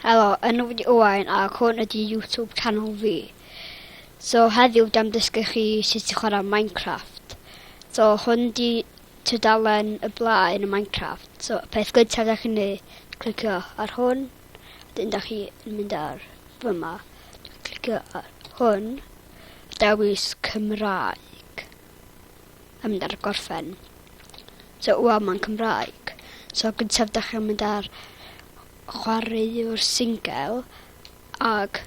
Helo, enw fi 'di Owain ac hwn ydi YouTube channel fi. So heddiw dwi am dysgu chi sut i chwarae Minecraft. So hwn 'di tudalen y blaen y Minecraft. So peth gyntaf da chi'n neud, clicio ar hwn, wedyn da chi yn mynd ar fyma, clicio ar hwn, dewis Cymraeg, a mynd ar gorffen. So ŵan mae'n Cymraeg. So gyntaf da chi'n mynd ar chwaraewr singl ag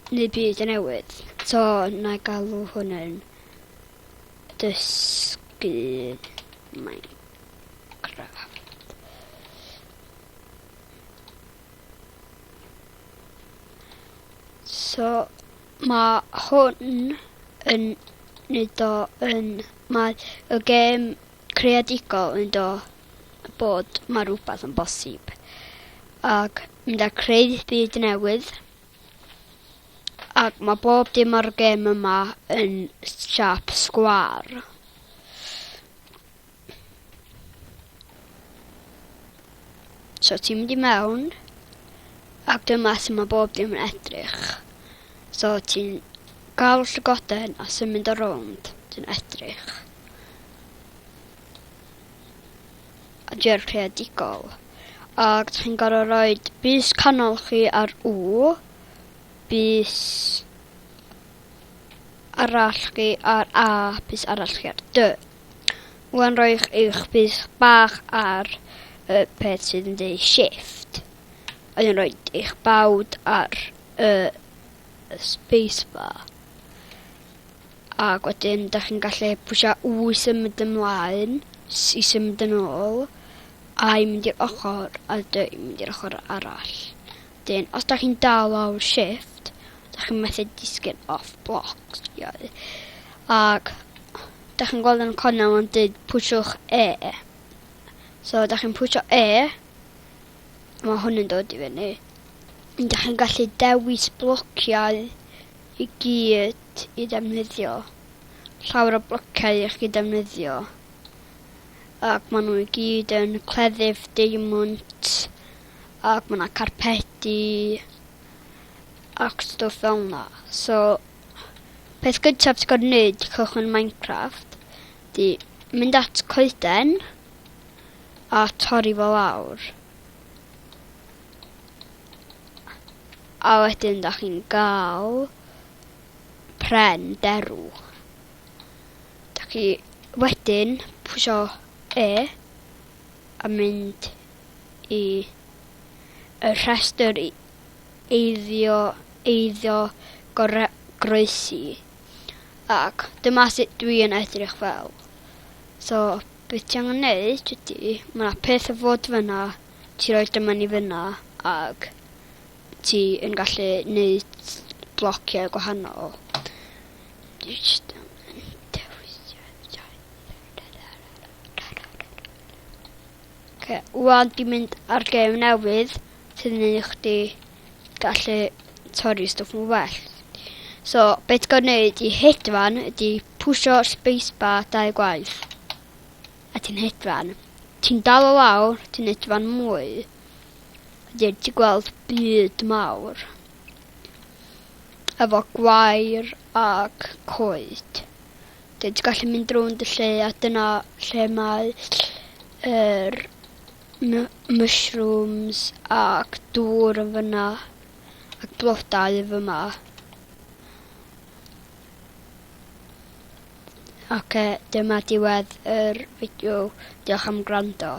neu byd yn newydd. So na i galw hwn yn dysgu Minecraft. So mae hwn yn neud o yn... Mae y gêm creadigol yn do bod mae rhywbeth yn bosib. Ac mynd â creu byd newydd. Ac mae bob dim ar y gêm yma yn siap sgwâr. So ti'n mynd i mewn, ac dyma sut mae bob dim yn edrych. So ti'n gael llygoden a symud o rownd, ti'n edrych. A di'r creadigol. Ac chi'n gorfod rhoi bys canol chi ar U, bys arall chi ar A, bys arall chi ar D. Wan roi'ch eich bys bach ar y peth sydd yn dweud shift. A wedyn rhoi eich bawd ar y space bar. Ac wedyn da chi'n gallu pwysio U i symud ymlaen, S i symud yn ôl, A i mynd i'r ochr a D i mynd i'r ochr arall. Wedyn, os da chi'n dal lawr shift, da chi'n methu disgyn off blocks. Ac da chi'n gweld yn y cornel mae'n dweud pwyswch E. So da chi'n pwysio E, mae hwn yn dod i fyny. Da chi'n gallu dewis blociau i gyd i ddefnyddio. Llawer o blociau i chi defnyddio. Ac maen nhw i gyd yn cleddyf diamond ac mae yna carpedi ac stwff fel yna. So peth gyntaf ti'n gorfod wneud i cychwyn Minecraft di mynd at coeden a torri fo lawr. A wedyn da chi'n gael pren derw. Da chi wedyn pwysio E a mynd i y rhestr eiddo, eiddo gore, groesi. Ac dyma sut dwi yn edrych fel. So, beth ti angen neud ydy, mae yna peth o fod fyna, ti roi dyma ni fyna, ac ti yn gallu neud blociau gwahanol. Just Oce, wan dwi'n mynd ar gêm newydd sydd yn neud chdi gallu torri stwff yn well. So, beth ti'n gorfod neud i hedfan ydy pwsio spacebar dau gwaith. A ti'n hedfan. Ti'n dal o lawr, ti'n hedfan mwy. Wedyn ti'n gweld byd mawr. Efo gwair ac coed. Ti'n gallu mynd rownd y lle a dyna lle mae yr mushrooms ac dŵr yn fyna ac blodau yn fyma. Oce, dyma diwedd yr fideo. Diolch am gwrando.